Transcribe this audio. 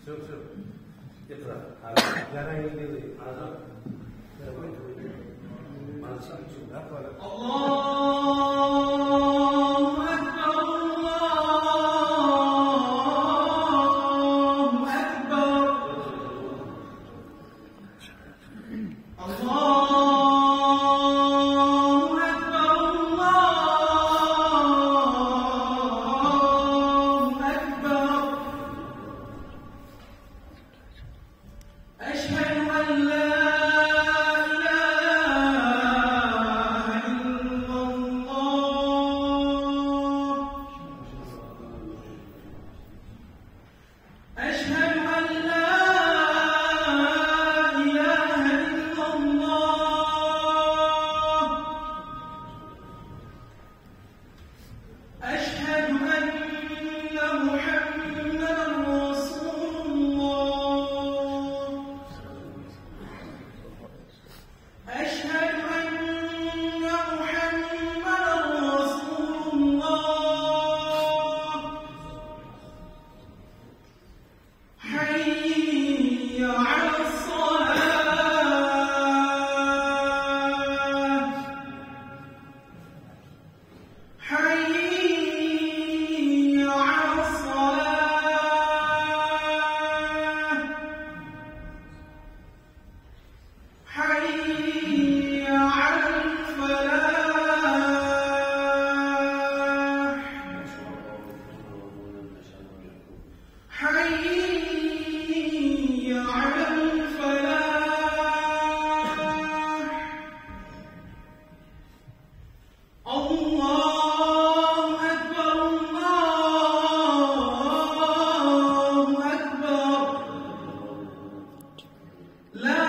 Все, все. اقرأ. لا، لا، انجليزي. الله أكبر، الله أكبر، الله أكبر، الله أكبر. أشهد أن لا إله إلا الله، أشهد أن لا إله إلا الله، أشهد أن محمدا رسول الله، أشهد أن محمدا رسول الله. حي على الصلاة، حي على الصلاة، حي على الفلاح، حي على الفلاح. الله أكبر، الله أكبر، لا